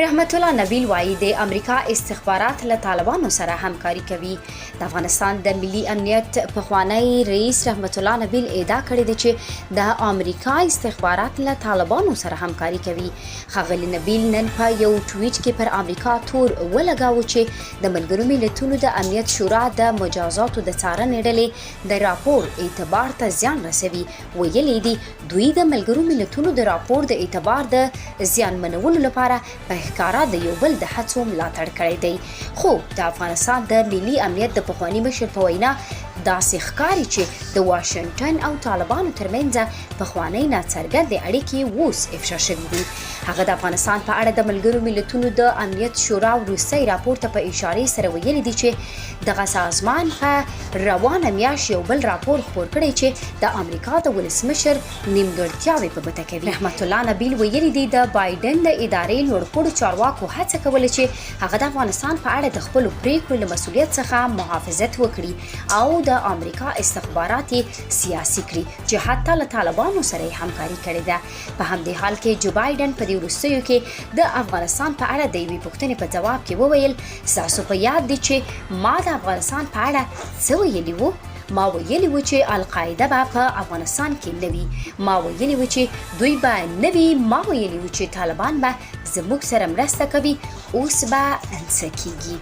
رحمت الله نبیل وايي، د امریکا استخبارات له طالبانو سره همکاري کوي. د افغانستان د ملي امنیت پخوانی رئیس رحمت الله نبیل ادعا کړې ده چې د امریکا استخبارات له طالبانو سره همکاري کوي. ښاغلي نبیل نن په یو ټویټ کې پر امریکا تور ولګاوه چې د ملګرو ملتونو د امنیت شورا د مجازاتو د څارنې ډلې د راپور اعتبار ته زیان رسوي. ویلي دي، دوی د ملګرو ملتونو د راپور د اعتبار د زیانمنولو لپاره په ښکاره د یو بل د هڅو ملاتړ کړی دی. خو د افغانستان د ملي امنیت د پخواني مشر په وینا داسې ښکاري چې د واشنګټن او طالبانو ترمنځ پخوانۍ ناڅرګندې اړیکې اوس افشا شوې دي. هغه د افغانستان په اړه د ملګرو ملتونو د امنیت شورا وروستي راپور ته په اشارې سره ویلي دي چې دغه سازمان په روانه میاشت یو بل راپور خپور کړی چې د امریکا د ولسمشر نیمګړتیاوې په ګوته کوي. رحمت الله نبیل ویلي دي، د بایډن د ادارې لوړپوړو چارواکو هڅه کوله چې هغه د افغانستان په اړه د خپلو پریکړو له مسولیت څخه محافظت وکړي او د امریکا استخبارات یې سیاسي کړي چې حتی له طالبانو سره یې همکاري کړې ده. په همدې حال کې جو بایډن په دې وروستیو کې د افغانستان په اړه د یوې پوښتنې په ځواب کې وویل، ستاسو په یاد دي چې ما د افغانستان په اړه څه ویلي وو؟ ما ویلي وو چې القاعده به په افغانستان کې نه وي، ما ویلي وو چې دوی به نه وي، ما ویلي وو چې طالبان به زموږ سره مرسته کوي، اوس به څه کیږي؟